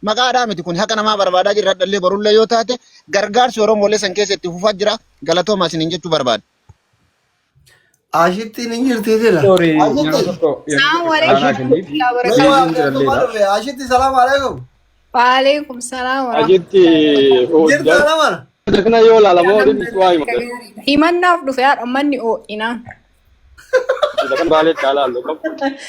Maqaadhaa miti kun haqa namaa barbaadaa jirra hadhallee borullee yoo taate gargaarsi Oromoolee san keessa itti fufaa jira. Galatoomaa isiniin jechuu barbaada. Ashittiin hin jirti sila. Sorry, yeroo Ashitti. tokko yeroo Salaamu tokko alaikum carraa kenniif. warahmatullahi Mee wabarakatuh. waa Deebiin keessummaa jiralleedha. dhufe. Ashitti salaamu alaikum. Waalaikum salaam Achitti warahmatullahi Jirta nama. kana yoo ilaalamu horiin waa hima. wabarakatuh. Himannaaf dhufe haadha manni oo'inaan. Kan baalee caalaa halluu qabu.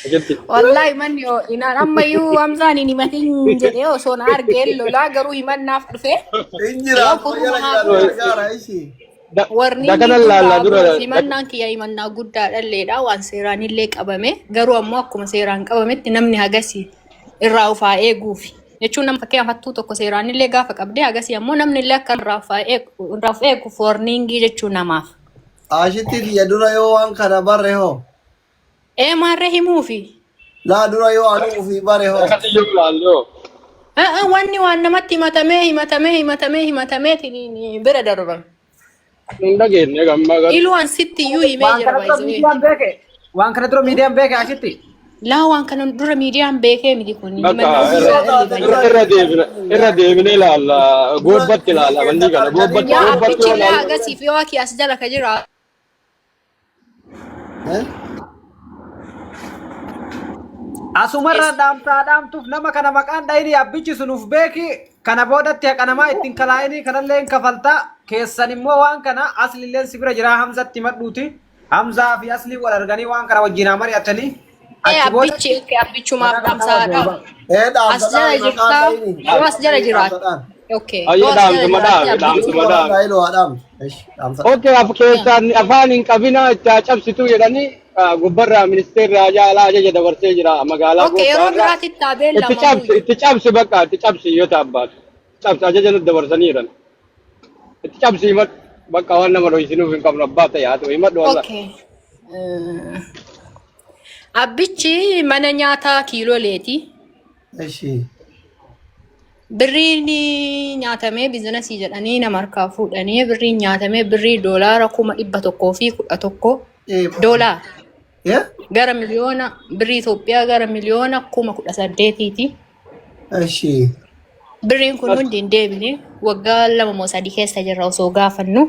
Achitti. Wallaahi manni oo'inaan ammayyuu Hamzaan hin himatin jedhee osoo na argee lolaa garuu himannaaf dhufe. Hin Yoo jiraatu. furuma Jala haa jiraatu ta'u. gargaara ishii. Warni Dakana inni laallaa dura dura. himannaan kiyya himannaa guddaadhalleedha waan seeraan illee qabame garuu ammoo akkuma seeraan qabametti namni hagasii irraa ufaa eeguufi jechuun nama fakkeenyaaf hattuu tokko seeraan illee gaafa qabdee hagasii ammoo namni illee akka irraa ufaa eegu irraa of eeguuf warniingii jechuu namaaf. Ashitti kiyya dura yoo waan kana barre hoo. Ee maarree himuufi. Laa dura yoo anu ofii bare hoo. Akkasii yoo ilaallu. Wanni waan namatti himatamee himatamee himatamee himatameetiin bira darban. Hin dhageenye gammaa gara. Iluu an sitti iyyuu himee Waan jira kana dura baay'isee. miidiyaan beeke. Waan kana dura miidiyaan beeke ashitti. Laa waan kana dura miidiyaan beekee miti kun Bakka himannaa irra guddaadha Taate illee dura baay'ee. irra deebine irra deebine ilaalla. dura Goobbatti ilaalla biyya wanni keessa kana. Goobbatti arganii Yaa goobbatti yoo abbichillee ilaallu. agasiif yoo akii as jala ka jira. Eh? Asumarraan dhaamsaa dhaamtuuf nama kana maqaan dhayini abbichi sunuuf beeki kana boodatti haqa namaa ittiin kalaa'inii kanallee hin kafaltaa keessan immoo waan kana aslilleen si bira jiraa Hamzatti himadhuuti Hamzaa fi aslii wal arganii waan kana wajjin haa mari'atanii Ee achi booda abbichi itti abbichumaaf karaa kana dhaamsaa wajjin dhaam. wal Eh, As dhaamsa jala dhaami maqaan jirtaa dhayini. yoo as Dhaamsa jala dhayini jiraate. dhaamsa dhaami. Okay Ayyee yoo as jala dhaamsuma jiraate dhaabe abbichi. dhaamsuma Iluu dhaabe. warra iluu haa dhaamsu. Ish, dhaamsa dhaami. Okay, af keessaan afaan hin qabina itti haa cabsituu jedhanii gubbarraa ministeerri haajaa alaa ajaja dabarsee jira magaalaa Okay yeroo Goobbaarraa. biraatti itti haa Itti beellamamu. cabsi itti cabsi bakka itti cabsi yoo taabbaatu. Cabsi ajaja nutti dabarsanii jiran. Itti cabsi himadhu bakka waan nama dhoysinuuf hin qabnu abbaa ta'e haa ta'u himadhu wallah. Okay. Abbichi mana nyaataa kiiloleeti. Ishi. Birriin nyaatamee biizinasii jedhanii nama harkaa fuudhanii birriin nyaatamee birrii doolaara 111,000 Eh, doolaara eh? gara miliyoona birrii Itoophiyaa gara miliyoona 18,000ti. Ishi. Birriin kun hundi hin deebine waggaa 2 moo 3 keessa jirra osoo gaafannu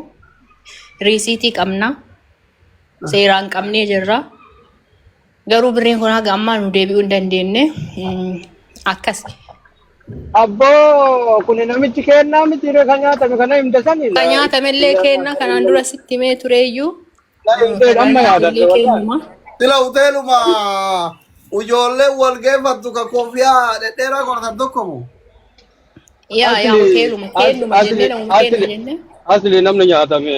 riisiitii qabna seeraan qabnee jirra. Garuu birriin kun haga ammaa nu deebi'uu hin dandeenye. Akkas. Abboo kun namichi kennaa miti ree kan nyaatame kana himte sani. Kan nyaatamellee kenna kanaan dura sitti himee tureeyyuu. Amma Kan yaadadhe nyaatamillee wallahi. kennuma. Sila hoteeluma ijoolleen wal geeffattu ka koofiyaa dhedheeraa godhatan tokko moo? Yaa yaa Asli hoteeluma kennuma asli jennee namuma kenna asli jennee. asli namni nyaatame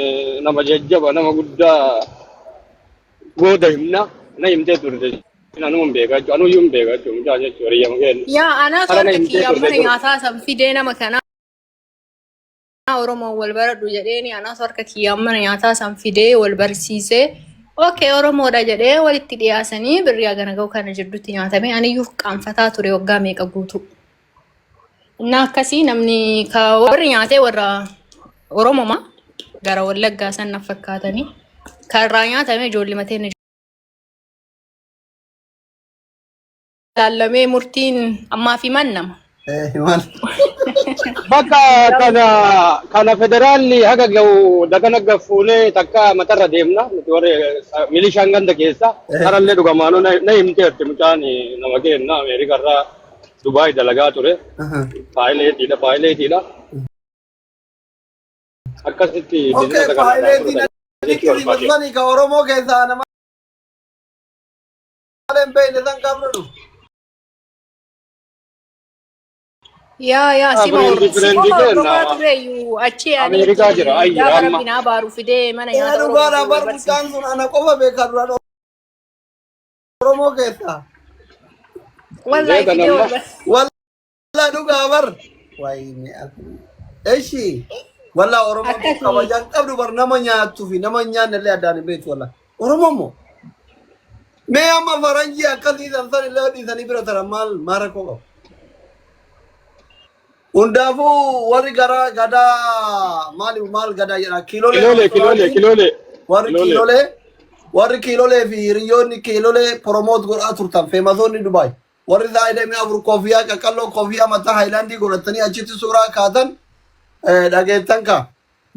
nama jajjaba nama guddaa booda himna na himtee turte anuu hin beeka jechuudha anuyyuu hin beeka jechuudha mucaa jechuudha hiriyyama kenna Yaa anaatu kana na harka himtee kiyyaan turte mana dur nyaataa san fidee nama kanaa Oromoon wal baradhu jedheeni anaatu harka kiyyaan mana nyaataa san fidee wal barsiisee okay Oromoodha jedhee walitti dhiyaasanii birrii hagana ga'u kana jidduutti nyaatamee aniyyuu qaanfataa ture waggaa meeqa guutuu. Innaa akkasii namni ka warri nyaatee warra Oromoma gara Wallaggaa san na fakkaatanii kan irraa nyaatame ijoollee mateen ilaallamee murtiin ammaa fi mannama. Eh, himan. Bakka kana kana federaalli haga ga'u dagana gaffuunee takka matarra deemna nuti warri milishaan ganda keessa karallee dhugamaanuu na himteerti mucaan nama kenna Ameerikarraa Dubaay dalagaa ture paayileetiidha paayileetiidha akkasitti Okay, biizinasa kana irraa paayileetiin fudhatan jechuu barbaade. sani ka Oromoo keessaa nama malee hin beekne san qabnu dhufu. Yaa yaa sima Fireendii sima fireendii hordofaa kenna tureyyuu achi ani Ameerikaa jira ayyi gaafa amma rabbi naa baaru fidee mana Ee nyaata dhugaadha Oromootiin bar wal barsiise. mucaan sun ana qofa beeka duraan Oromoo keessaa. Wallahi beekan fidee amma wal barsiise. Wallah dhugaa bar. Wayne Eshi. Wallah Oromoon kun Akkasii. kabajaan qabdu bar nama nyaattuu fi nama hin nyaanne illee addaan hin beektu wallah. Oromoon moo? Mee amma faranjii akkasii san san illee dhiisanii bira taran maal maal rakkoo qabu? Hundaafuu warri gara gadaa maali maal gadaa jedha kiilolee Kiloolee kiloolee restoraantii kiloolee warri kiloolee. kiilolee warri kiilolee fi hiriyoonni kiilolee promote godhaa turtan feemasoonni Dubaay. Warri sa'a 24 koofiyaa qaqalloo koofiyaa mataa haayilaandii godhatanii achitti suuraa kaatan dhageettan ka.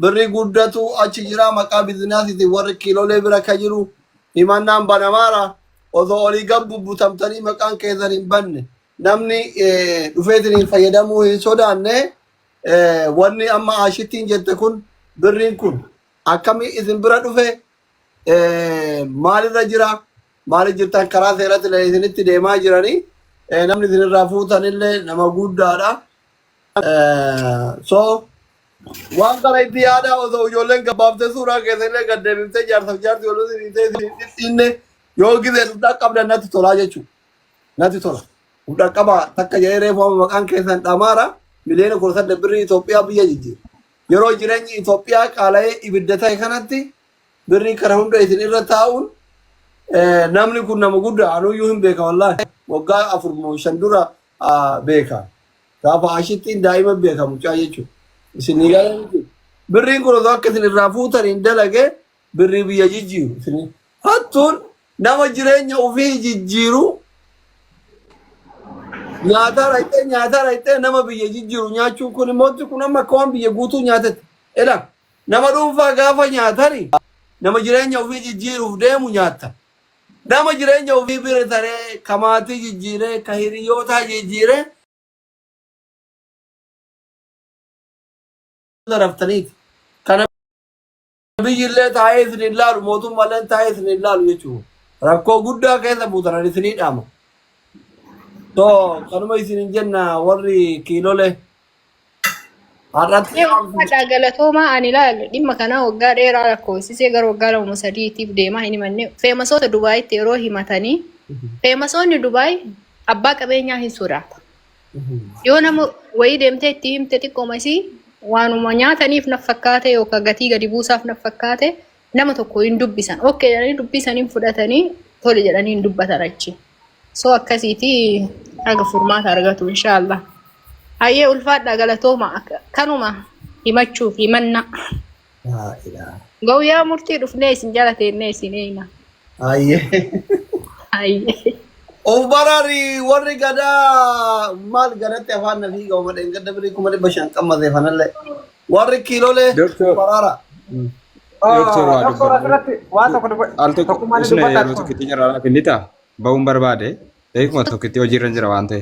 Birrii guddatu achi jira maqaa biizinaasiitiin warri kiilolee bira ka jiru himannaan banamaara. Osoo olii gad bubbutamtanii maqaan keessan hin banne namni dhufeetiin fayyadamuu hin sodaanne. Wanni amma Ashittiin jette kun, birriin kun akkamii isin bira dhufe, maalirra jira, maali jirtan, karaa seeratti isinitti deemaa jiranii, namni isinirraa fuutanillee nama guddaadha. So waan kana itti yaada. Osoo ijoolleen gabbaaftee suuraa keessanillee gad deebiftee jaarsaaf jaarti wal isin dhidhiinne yoo gizee dhaqqabdan natti tolaa jechuudha. Natti tola. Dhaqqaba takka jedhee reefu amma maqaan keessan dhamaara 18 miliyoona birrii Itoophiyaa biyya jijjiira. Yeroo jireenyi Itoophiyaa qaala'ee ibidda ta'e kanatti birrii kana hunda isin irra taa'uun, namni kun nama guddaa anuyyuu hin beeka, wallaahi, waggaa 4 moo 5 dura beeka. Gaafa Ashittiin daa'ima beeka mucaa jechuudha. Isin ni galee miti. Birriin kun osoo akka isin irraa fuutan hin dalage birrii biyya jijjiiru. Isin hattuun nama jireenya ofii jijjiiru nyaataa dhaqxee, nyaataa dhaqxee nama biyya jijjiiru nyaachuun kun immoo kun amma akka waan biyya guutuu nyaatetti. Ela nama dhuunfaa gaafa nyaatani nama jireenya ofii jijjiiruuf deemu nyaatta. Nama jireenya ofii bira taree, ka maatii jijjiiree, ka hiriyootaa jijjiiree daraftaniiti. Kana biyyillee taa'ee isin hin laalu, mootummaallee taa'ee isin hin laalu jechuudha. Rakkoo guddaa keessa buutan isinii dhaama. So kanuma isin hin jenna warri kiilole. Har'atti Ulfaadhaa, galatoomaa. Ani ilaalu dhimma kanaa waggaa dheeraa lakkoofsisee gara waggaa 2 3tiif deemaa hin himanne. Famousoota Dubaayitti yeroo himatanii famousoonni Dubaay abbaa qabeenyaa hin sodaata. Yoo nama wayii deemtee itti himte xiqqooma isii waanuma nyaataniif na fakkaate yookaan gatii gadi buusaaf na fakkaate nama tokko hin dubbisan. Okay jedhanii dubbisanii fudhatanii, tole jedhanii hin dubbatan achi. So akkasiiti haga furmaata argatu inshaallah. Hayyee, ulfaadhaa, galatooma, kanuma himachuuf himanna. Laa ilaaha. Guyyaa murtii dhufnee isin jala teennee isin eeyna. Ayyee. Hayyee. Of barari warri gadaa maal gadatti afaan na fiiga uma dheengadda birii 500,000 qammasee fanallee. Warri kiilolee Doctor. baraara. Doctor, waa Doktor, dubbadhu. asirratti waa tokko Al tokko tokkummaan usne dubbataa yeroo tokkitti carraa kennita bahuun barbaade eeguma tokkitti hojiirra jira waan ta'e.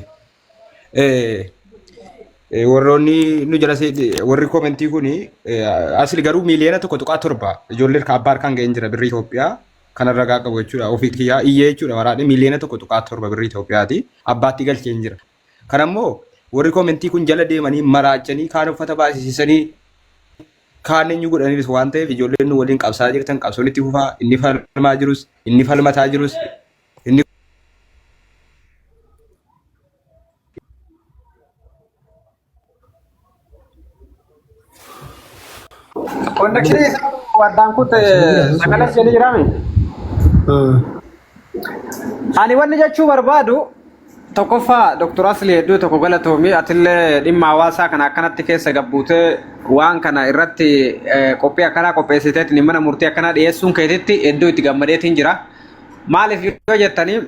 Warroonni nu jala warri commentii kuni asli garuu 1.7 miliyoona ijoollee harka abbaa harkaan ga'een jira birrii Itoophiyaa kan ragaa qabu jechuudha. Ofii kiyyaa iyyee jechuudha, waraadhe 1.7 miliyoona birrii Itoophiyaati abbaatti galcheen jira. Kan ammoo warri commentii kun jala deemanii maraachanii, kaan uffata baasisanii, kaan eenyu godhaniiru waan ta'eef, ijoolleen nu waliin qabsaa jirtan qabsoon itti fufaa. Inni falmaa jirus, inni falmataa jirus, inni Connectionii isaa addaan kutte, sagalee ishee jiraame. Ani wanni jechuu barbaadu tokkoffaa, Dr. Asli, hedduu tokko galatoomii. Atillee dhimma hawaasaa kana akkanatti keessa gabbuutee waan kana irratti qophii akkanaa qopheessiteetiin mana murtii akkanaa dhiyeessuun keetitti hedduu itti gammadeetiin jira. Maaliif yoo jettanii,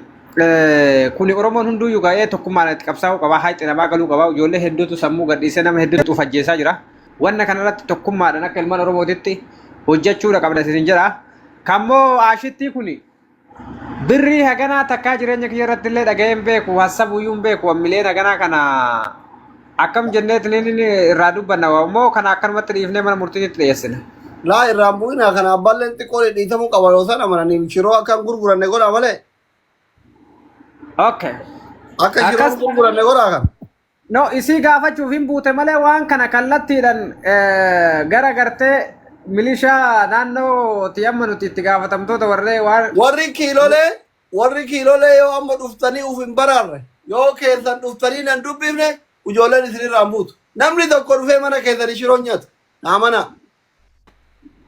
kuni Oromoon hunduyyuu ga'ee tokkummaan itti qabsaa'uu qaba. Haayxi namaa galuu qaba. Ijoollee hedduutu sammuu gadhiisee nama hedduutu uf ajjeesaa jira. Wanna kanarratti tokkummaadhaan akka ilmaan Oromootitti hojjechuudha qabna isin jedha. Kammoo Aashittii kuni birrii haganaa takkaa jireenya kiyya irratti illee dhaga'ee hin beeku, hassabuyyuu hin beeku. Miliyoona haganaa kana akkam jenneetiin inni irraa dubbanna immoo kana akkanumatti dhiifnee mana murtiitti dhiyeessina. Laa, irraan bu'inaa. Kana abbaalleen xiqqoo dhidhiitamuu qaba yoo san amananii shiroo akka hin gurguranne godhaa malee. Okay. Akka shiroo Akkas hin gurguranne godhaa kan. No, isii gaafachuuf hin buute malee waan kana kallattiidhaan gara gartee milishaa naannoo amma nuti itti gaafatamtoota warree waan Warri kiilolee yoo amma dhuftanii uf hin baraarre, yoo keessan dhuftanii nan dubbifne, ijoolleen isinirraa hin buutu. Namni tokko dhufee mana keessanii shiroo hin nyaatu. Naa mana.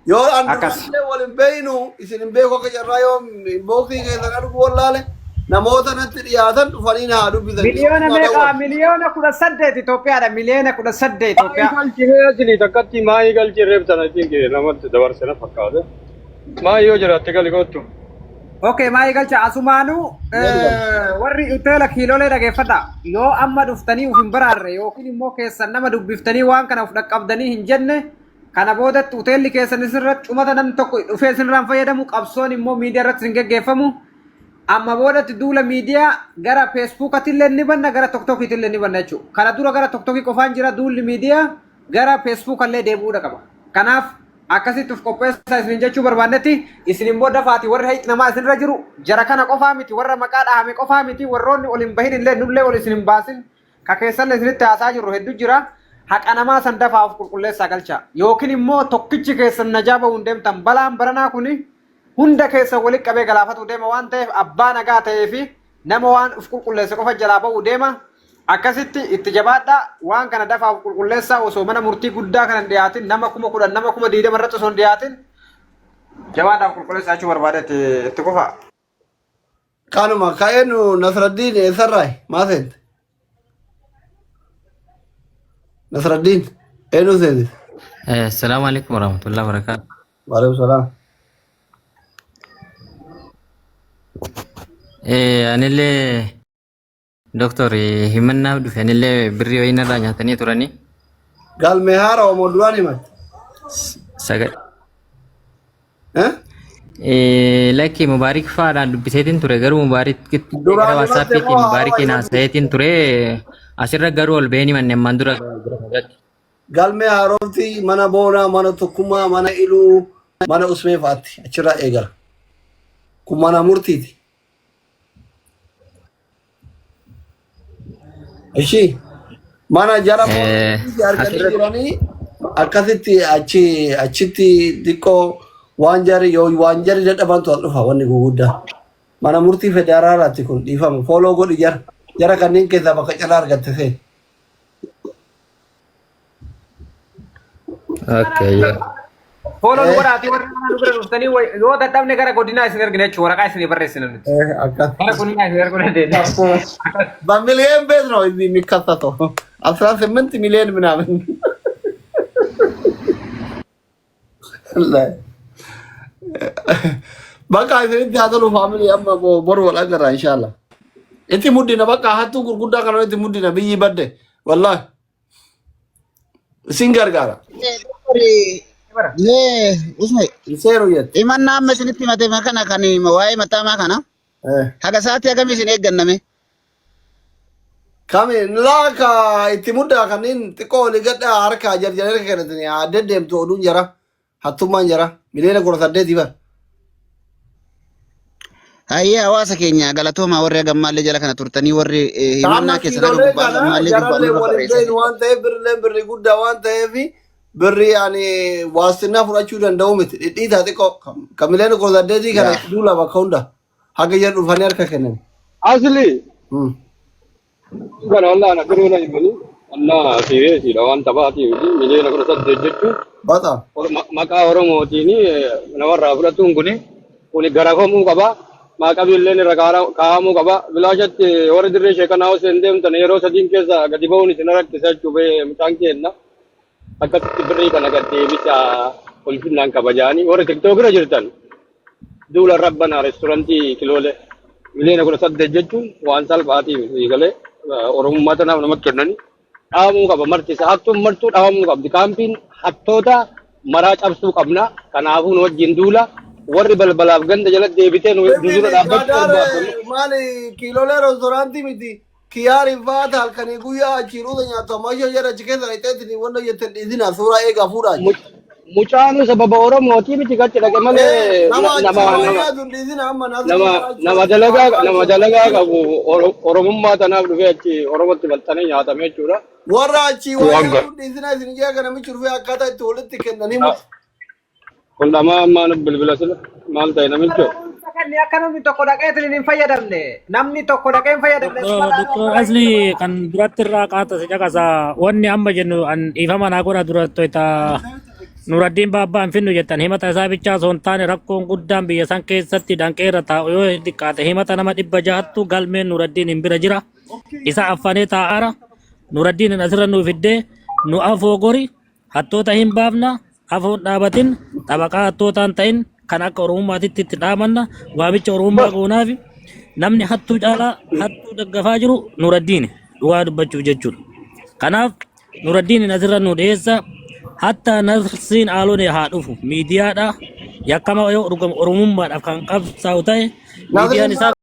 Yoo an Akkas. duraallee wal hin beeynu, isin hin beeku, akka carraa yoo inboxii keessan argu wallaale, namoota natti dhiyaatan dhufanii na haa dubbisan. Miliyoona meeqa? 18 miliyoona Itoophiyaadha. 18 miliyoona Itoophiyaa. Galchiree asli takkatti maayii galchiree bitana ittiin namatti dabarse na fakkaate. Maayii yoo jiraatte gali kottu. Okay, maayii galcha asumaanuu warri hoteela kiilolee dhageeffadha. Yoo amma dhuftanii uf hin baraarre yookiin immoo keessan nama dubbiftanii waan kana uf dhaqqabdanii hin jenne kana boodatti hoteelli keessan isirratti cumata namni tokko dhufee isinirraan fayyadamu qabsoon immoo miidiyaa irratti isin geggeeffamu. Amma boodatti duula miidiyaa gara feesbuukatillee ni banna gara toktokiitillee ni banna jechuudha. Kana dura gara toktokii qofaan jira duulli miidiyaa gara feesbuukallee deebi'uudha qaba. Kanaaf akkasitti of qopheessaa isin jechuu barbaannetti isin immoo dafaati warri hayxi namaa isinirra jiru jara kana qofaa miti warra maqaa dhahame qofaa miti warroonni ol hin bahin illee nullee ol isin hin baasin ka keessallee isinitti haasaa jirru hedduu jira. Haqa namaa san dafaa of qulqulleessaa galcha. Yookiin immoo tokkichi keessan najaa ba'uun deemtan balaan baranaa kuni hunda keessan walitti qabee galaafatuu deema waan ta'eef abbaa nagaa ta'ee fi nama waan of qulqulleesse qofa jalaa ba'uu deema. Akkasitti itti jabaadhaa waan kana dafaa of qulqulleessaa osoo mana murtii guddaa kana hin dhiyaatin nama 10,000 nama 20,000 irratti osoo hin dhiyaatin jabaadhaa of qulqulleessaa jechuu barbaadetti itti kufa. Kanuma ka'een Nasraddiin eessarraa maa seente? Nasraddiin eenyu seente? Assalamu alaikum warahmatullahi wabarakatuh. Waalaikum salaam. Anillee doktor himannaaf dhufe anillee birrii wayii narraa nyaatanii turanii. Galmee haara moo duraan himatte? Sagal. Eh? Lakki Mubaarik faadhaan dubbiseetiin ture garuu Mubaarik gara Duraan himatte waatsaappiitiin moo haarawa Mubaarikiin himatte? haasayeetiin ture asirra garuu ol ba'een himanne ammaan dura irratti. Galmee haaromti mana boonaa, mana tokkummaa, mana iluu, mana usmee fa'aatti achirraa eegala. Kun mana murtiiti. Ishii mana jara boonaa arganii Asirra jiranii akkasitti achi achitti xiqqoo waan jari yoo waan jari dadhabantu as dhufa wanni guguddaa. Mana murtii federaalaati kun dhiifama. Fooloo godhi jara. Jara kanneen keessaa bakka calaa argatte seen. Okay, yeah. Fooloo nu godhaatii warri mana nu bira dhuftanii yoo dadhabne gara godinaa isin ergina jechuudha waraqaa isinii barreessina nuti. Akkas. Gara godinaa isin erguu dandeenya. በሚሊየን ቤት ነው እዚህ የሚከሰተው። 18 ሚሊዮን ምናምን በቃ isinitti haa tolu faamilii amma boru wal agarra inshallah. Itti muddina bakka hattuu gurguddaa kana itti muddina biyyi badde wallahi isin gargaara. Mee usme Hin seeru jette. himannaa amma isinitti himate kana kan waa'ee mataamaa kana haga sa'aatii hagamii isin eegganname? Kami laaka itti muddaa kanneen xiqqoo olii gadhaa harkaa jarjaree kennatanii haa deddeemtu oduun jara hattummaan jara miliyoona 18 bara. Hayyee hawaasa keenya galatoomaa warri hagammaallee jala kana turtanii warri Amma himannaa keessan haga kiilolee gubbaa kana hagammaallee gubbaa jarallee nurra waliin barreessaa gahin waan ta'eef birrileen birrii guddaa waan ta'eef birrii ani waastinaa fudhachuu danda'u miti dhidhiitaa xiqqoo kan miliyoona 18 kana Yaa. duula bakka hunda haga jedhu dhufanii harka kennan. Asli kana wallah ana garuu na himanii annaa sireesiidha waan taphaatii miti miliyoona 18 jechuun Bataam. Maqaa Oromootiin namarraa fudhatuun kuni garafamuu qaba. Maaqabiilleen irra kaa'amuu qaba. Bilaashatti warri dirree sheekanaa osoo hin deemtan yeroo sadiin keessa gadi ba'uun isin rakkisa jechuuf mucaan keenna. Akkasitti birrii kana gad deebisaa ulfinnaan kabajaanii warri tiktookirra jirtan duula rabbanaa reestorantii kiloolee miliyoona 18 jechuun waan salphaatii miti galee Oromummaa tanaaf namatti kennanii dhaabamuu qaba marti isaa hattuun martuu dhaabamuu qabdi kaampiin hattoota maraa cabsuu qabna kanaafuu nu wajjin duula warri balbalaaf ganda jala deebitee nu dura dhaabbachuu Kadaar barbaaddu. maali kiilolee reestoraantii miti kiyaarin faata halkanii guyyaa achi ruuta nyaatu ammoo ishee jedha achi keessa dhaqxeetti wanna jettan dhiisina suuraa eegaa fuudhaa. Mucaanu sababa Oromootii miti gachi dhaqe malee Nama achi nama waan nama nyaatu dhiisina amma nama nama dalagaa qabu Oromummaa tanaaf dhufee achi Oromotti balxanee nyaatame jechuudha. Warra achi waan Waan nyaatu dhiisina isin jee kana namichi dhufee akkaataa itti walitti kennanii muti. Kun lamaa ammaa nu bilbila sila maal ta'e namicho. Kanni akka namni tokko dhaqee hin fayyadamne namni tokko dhaqee hin fayyadamne. Doktor Asli kan duratti irraa qaata si caqasa wanni amma jennu an dhiifama naa godha dura toita Nuraddiin Baabbaa hin finnu jettan himata isaa bichaa osoo hin taane rakkoon guddaan biyya san keessatti danqeerra taa'u yoo xiqqaate himata nama 600tu galmeen Nuraddiin hin bira jira isa affanee taa'aara Nuraddiin hin asirra nuu fiddee nu afoo gori hattoota hin baafna afoon dhaabatin xabaqaa hattootaan ta'in Kan akka Oromummaatitti itti dhaamanna waamicha Oromummaa goonaafi namni hattuu caalaa hattuu daggafaa jiru Nuraddiini dhugaa dubbachuuf jechuudha. Kanaaf Nuraddiin asirra nu dhiyeessa hatta Nasriin Aalone haa dhufu miidiyaadha yakkama yoo dhugama Oromummaadhaaf kan qabsaa'u ta'e miidiyaan Nasriin isaa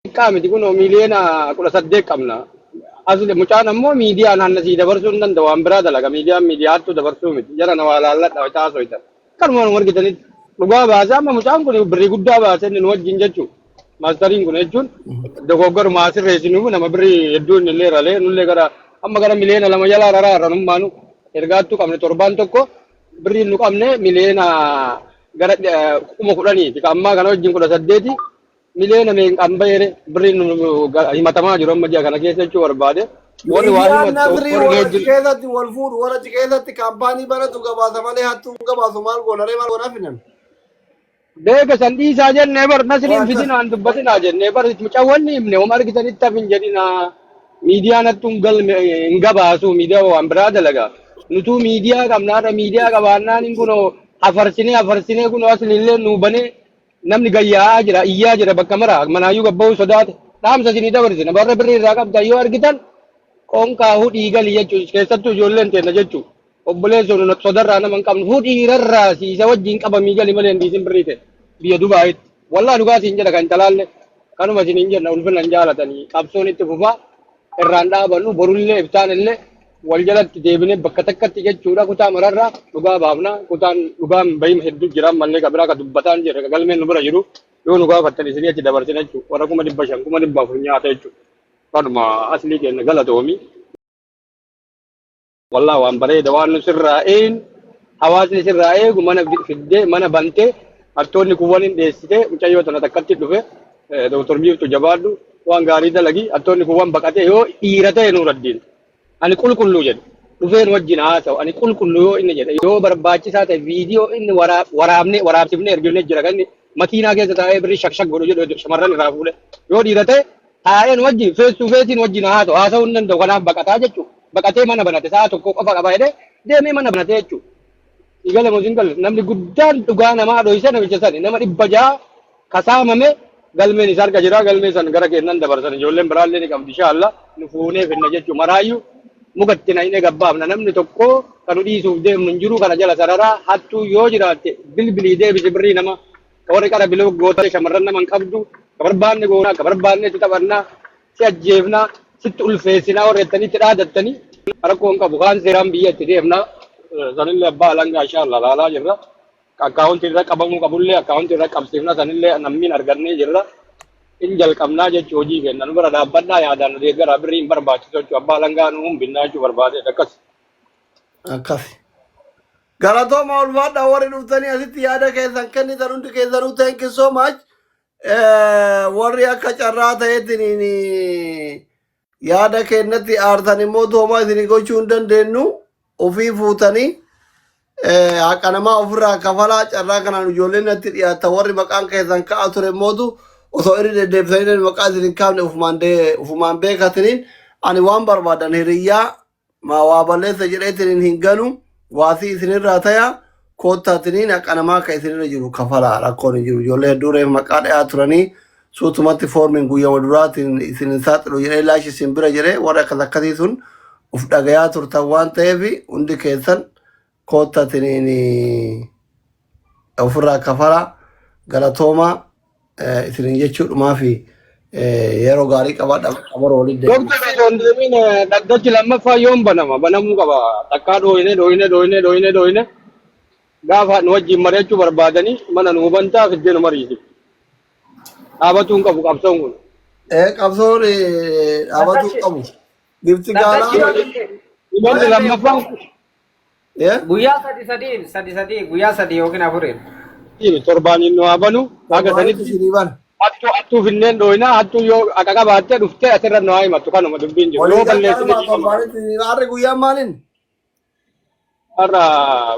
Xiqqaa miti kunoo miiliyoona 18 qabna. Asli mucaan ammoo miidiyaan hanna sii dabarsuu hin danda'u waan biraa dalaga miidiyaan miidiyaa hattuu dabarsuu miti jara na waa laalladha wayita haasoytan. Kanuma nu argitanitti dhugaa baasee amma mucaan kun birrii guddaa baasee inni nu wajjin jechuu maastariin kun jechuun dogoggoruma asirreessinuuf nama birrii hedduu inni illee ralee nullee gara amma gara miliyoona 2 jalaa raraa irra nummaanu ergaattuu qabne torbaan tokko birriin nu qabne miliyoona gara 10,000ti ka ammaa kana wajjin 18 miliyoona meeqaan baheere birriin nu himatamaa jiru amma ji'a kana keessa jechuu barbaade warri waa Miidiyaan himattu Nasrii warri warra achi wajjin keessatti wal fuudhu warra achi keessatti kaampaanii banatu gabaasa malee hattuun gabaasu maal goona ree maal goona finan. Beeka san dhiisaa jennee bar nasriin Waa akkas. fidinaan dubbatinaa jennee bar mucawwanni himne homa argitanitti hafin jedhinaa miidiyaan hattuun galme hin gabaasu miidiyaa waan biraa dalaga nutuu miidiyaa qabna har'a miidiyaa qabaannaan hin kunoo hafarsinee hafarsinee kunoo aslillee nuu banee namni gayyaa'aa jira iyyaa jira bakka mara manaayyuu gabba'uu sodaate dhaamsa isinii dabarsina barra birrii irraa qabdan yoo argitan qoonqaa hudhii gali jechuun keessattuu ijoolleen teenna jechuun obboleessoo nu sodarraa nama hin qabnu hudhiirarraa siisa wajjin qabamii gali malee hin dhiisin birrii ta'e biyya Dubaayitti wallaa dhugaa siin jedha kan talaalle kanuma isin hin jenna ulfina hin jaalatanii qabsoon itti fufaa irraan dhaabannu borullee iftaan illee wal jalatti deebinee bakka takkatti jechuudha kutaa mararraa dhugaa baafna kutaan dhugaan bahima hedduu jira ammallee ka biraa ka dubbataan jira ka galmeen nu bira jiru yoo nu gaafattan isinii achi dabarsina jechuudha warra 500,000 400,000 nyaata jechuudha kanuma aslii keenya galatoomi wallah waan bareeda waan nu sirraa een hawaasni sirraa eegu mana fiddee mana bantee hattoonni kuwwan hin dheessite mucayyoo tana takkatti dhufe Dr. Biiftu jabaadhu waan gaarii dalagi hattoonni kuwwan baqatee yoo dhiira ta'e Nuuraddiin ani qulqulluu jedhe dhufeen wajjin haasa'u ani qulqulluu yoo inni jedhe yoo barbaachisaa ta'e viidiyoo inni waraabnee waraabsifnee ergifnee jira kan inni makiinaa keessa taa'ee birrii shak shak godhu jedhu shamarran irraa fuudhe yoo dhiira ta'e taa'een wajjin face to face wajjin haasa'u haasa'uu hin danda'u kanaaf baqataa jechuudha baqatee mana banate sa'a tokko qofa qaba jedhee deemee mana banate jechuudha. Igala moo sin galle namni guddaan dhugaa namaa dhoyse namicha sani nama 600 kasaamame galmeen isa harka jira galmee san gara kennan dabarsan ijoolleen biraallee ni qabdi inshallah nu fuunee finna jechuu maraayyuu mukatti naqnee gabbaafna namni tokko kan nu dhiisuuf deemnu hin jiru kana jala sararaa hattuu yoo jiraatte bilbilii deebisi birrii nama ka warri qara biloo gootee shamarran nama hin qabdu ka barbaanne goonaa ka barbaanne itti taphannaa si ajjeefnaa sitti ulfeessinaa warra jettanii itti dhaadattanii rakkoo hin qabu kaan seeraan biyya itti deemna sanillee abbaa alangaa inshallah laalaa jirra akkaawuntii irra qabamuu qabullee akkaawuntii irra qabsiifna sanillee namni argannee jirra in jalqabnaa jechuu hojii kenna nu bira dhaabbadhaa yaadaan nu deeggaraa birrii hin barbaachisu jechuu abbaa alangaa nu hin binnaa jechuu barbaade akkas. Akkas. Galatooma ulfaadhaa warri dhuftanii asitti yaada keessan kennitan hundi keessanuu thank you so much. Warri akka carraa ta'eetiin yaada kennatti aartan immoo toomaa isinii gochuu hin dandeenyu ofii fuutanii haqa namaa ofirraa kafalaa carraa kanaan ijoolleen natti dhiyaata warri maqaan keessan ka'aa ture mootu osoo irri deddeebisanii maqaa isin hin kaafne ufumaan beekatiniin ani waan barbaadan hiriyyaa maa waa balleessa jedheetiniin hin ganu waasii isinirraa taya koottaatiniin haqa namaa akka isinirra jiru kafalaa rakkoon hin jiru ijoollee hedduu reef maqaa dhayaa turanii suutumatti foormiin guyyama duraatiin isin hin saaxilu jedhee laashi isin bira jedhee warri akkas akkasii sun uf dhagayaa turtan waan ta'eef hundi keessan koottaatiniin ofirraa kafalaa galatoomaa isinin jechuudhumaa fi yeroo gaarii qabaadha bara walitti deebina. Doktar osoo hin deemin dhaddachi lammaffaa yoom banama? Banamuu qaba. Takkaa dhooyine dhooyine dhooyine dhooyine dhooyine gaafa nu wajjin mari'achuu barbaadanii mana nu bantaa fiddee nu mariisifti. Dhaabatuu hin qabu qabsoon kun. Qabsoon dhaabatuu Dhaddachi qabu. Gifti dhaddachi gaalaa yoo Himanni lammaffaan Eh? Guyyaa sadi sadiin sadi sadii guyyaa sadi yookiin afuriin. Torbaan inni waa banu haga Torbaanitti sanitti isinii bana. Hattuu hattuu finneen dhooyinaa hattuu yoo haqa qabaattee dhuftee asirra nu haa himattu kanuma dubbiin jiru. Yoo Walii balleessine gargaaruma dhiifama. torbaanitti isinii harri guyyaan maaliin? Har'a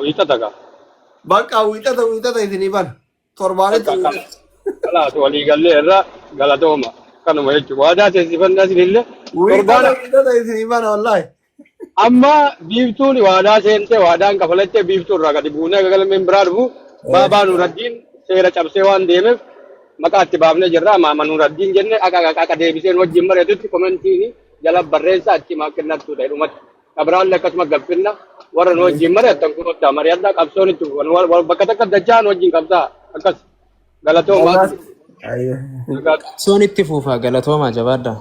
wiixata gaa. Bakka wiixata wiixata isinii bana. Torbaanitti Bakka wiixata. kalaas walii gallee irra galatooma kanuma jechuudha. Waadaa seensifannaa isinillee Wiixata torbaan wiixata isinii bana wallaahi. amma biiftuun waadaa seentee waadaan kafalattee biiftuu irraa gadi buunee galmeen biraa dhufu baabaa Nuuraddiin seera cabsee waan deemeef maqaa itti baafnee jirra. Maama Nuuraddiin jenne akka akka deebiseen wajjin mari'atutti komentiin jala barreessaa itti himaa kennattuudha jedhumatti. Kabiraallee akkasuma gaffinna warra nu wajjin mari'attan kunottaa mari'adhaa qabsoon itti fufan bakka takka dachaa nu wajjin qabsaa akkas galatoomaa. Ayyee. Qabsoon itti fufa galatoomaa jabaadhaa.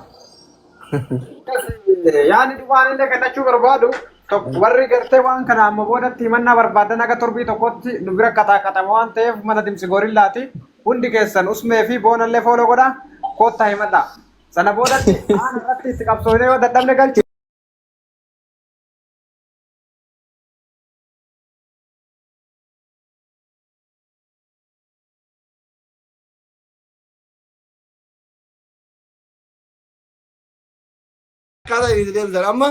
Yaani dhugaan illee kennachuu barbaadu tokko warri gartee waan kana amma boodatti himannaa barbaadan akka torbii tokkotti nu bira kataakatama waan ta'eef mana dimsi gorillaati hundi keessan usmee fi boonallee fooloo godha koottaa himadha. Sana boodatti aan irratti itti qabsoofnee yoo dadhabne galchi. Akkaataa itti deemsan amma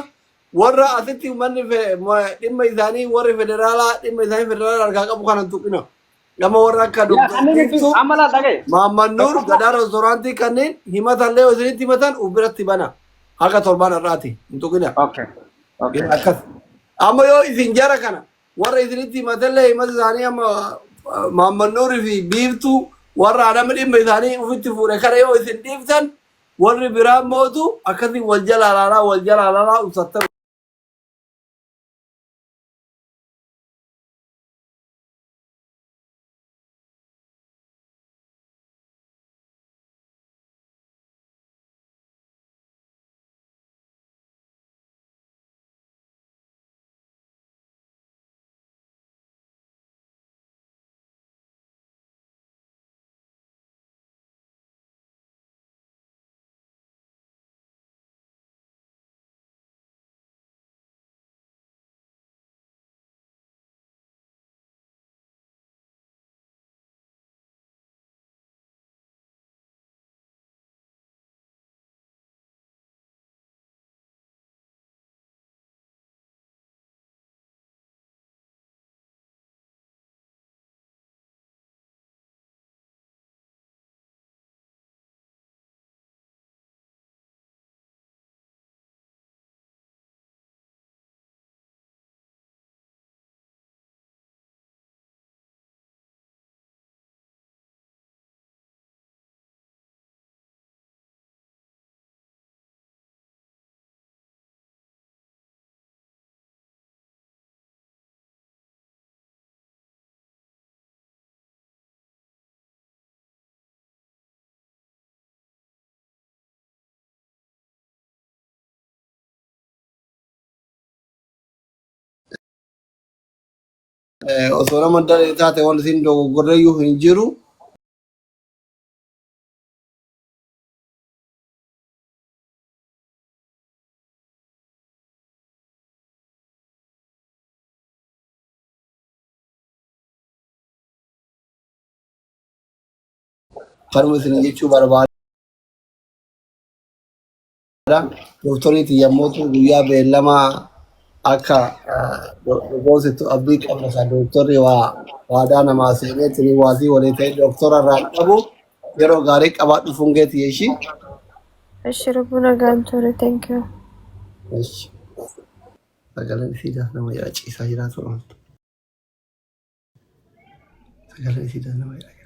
warra asitti uummanni dhimma isaanii warri federaalaa dhimma isaanii federaalaa harkaa qabu kana hin tuqina. Gama warra akka Yaa Dr. kanneen itti Biiftuu, amma laal dhagaye. Mahammad Nuur, Tokkoffaa. Gadaa Restoraantii kanneen himatallee yoo isinitti himatan of biratti bana. Haga torbaan har'aati hin tuqina. Okay. Okay. Akkas. Amma yoo isin jara kana warra isinitti himatallee himata isaanii amma Mahammad Nuurii fi Biiftuu warra adama dhimma isaanii ofitti fuudhe kana yoo isin dhiiftan warri biraa mootu akkasii wal jala ilaalaa wal jala ilaalaa usattan. Osoo nama daree taate waan isin dogoggorreeyyuu hin jiru. Kanuma isin jechuu barbaada. Doktorii xiyyammootu guyyaa beellamaa akka goositu abdii qabna kan doktorri waa waadaa namaa seenee tuni waasii walii ta'e doktora irraa qabu yeroo gaarii qabaadhu fungeeti ishii. Eshi lubbuu nagaan ture. Thank you. Eshi. Sagaleen isii daas nama jedha ciisaa jiraatu ooltu. Sagaleen isii daas nama jedha.